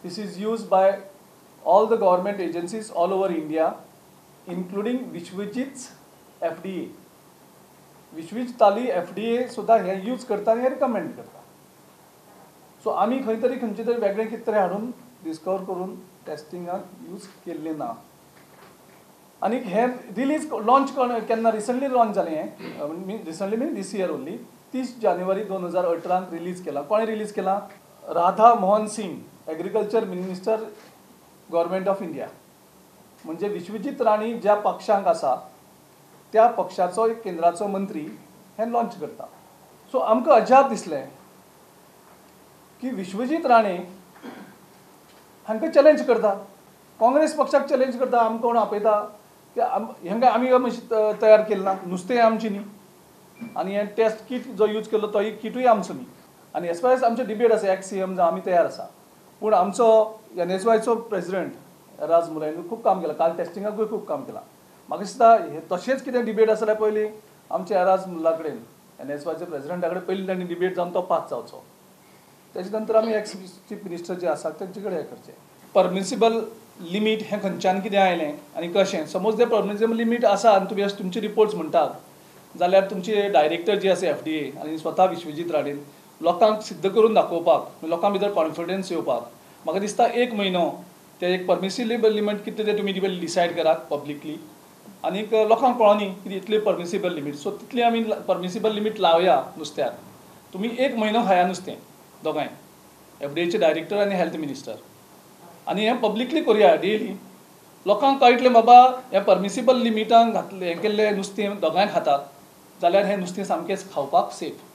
This is use by all the government agencies all over India, including Vishwajit's FDA. Vishwajit FDA सुद्दां हें use करता आनी हें recommend करता. सो आमी खंय तरी खंयचे तरी वेगळें कितें तरी हाडून डिस्कवर करून टेस्टिंगाक यूज केल्लें ना. आनी हें रिलीज लॉंच केन्ना रिसंटली लॉंच जालें हें, recently mean this year only, 30 जानेवारी 2018 रिलीज केलां. कोणें रिलीज केलां? Radha Mohan Singh, agriculture minister, government of India. म्हणजे विश्वजीत राणे ज्या पक्षांक आसा त्या पक्षाचो एक केंद्राचो मंत्री हें लॉंच करता. सो आमकां अजाप दिसलें की विश्वजीत राणे हांकां चॅलेंज करता, काँग्रेस पक्षाक चॅलेंज करता, आमकां कोण आपयता की हांकां आमी मातशें तयार केलें ना, नुस्तें आमचें न्ही आनी हें टेस्ट किट जो यूज केल्लो तोय किटूय आमचो न्ही. आनी एज फार एज आमचे डिबेट आसा, एक्स सी एम जावं आमी तयार आसा, पूण आमचो एनएसवायचो प्रेजिडेंट राज मुलायन खूब काम केलां, काल टेस्टिंगाकूय खूब काम केलां. म्हाका दिसता हे तशेंच कितें डिबेट आसा जाल्यार पयलीं आमच्या एराज मुल्ला कडेन, एनएसवायच्या प्रेजिडेंटा कडेन पयलीं तांणी डिबेट जावन तो पास जावचो, तेजे नंतर आमी एक्स चीफ मिनिस्टर जे आसात तेंचे कडेन हें करचें. परमिसिबल लिमीट हें खंयच्यान कितें आयलें आनी कशें, समज तें परमिसिबल लिमीट आसा आनी तुमी तुमचे रिपोर्ट्स म्हणटात जाल्यार तुमचे डायरेक्टर जे आसा एफडीए आनी स्वता विश्वजीत राणेन लोकांक सिद्ध करून दाखोवपाक, लोकां भितर कॉन्फिडन्स येवपाक म्हाका दिसता एक म्हयनो ते एक परमिसिबल लिमीट कितें तें तुमी पयलीं डिसायड करात पब्लिकली, आनीक लोकांक कळोनी कितें इतली परमिसिबल लिमीट. सो तितली आमी परमिसिबल लिमीट लावया नुस्त्याक, तुमी एक म्हयनो खाया नुस्तें दोगांय, एफडीएचे डायरेक्टर आनी हेल्थ मिनिस्टर, आनी हें पब्लिकली करुया डेली, लोकांक कळटलें बाबा हें परमिसिबल लिमिटान घातलें हें केल्लें नुस्तें दोगांय खातात जाल्यार हें नुस्तें सामकेंच खावपाक सेफ.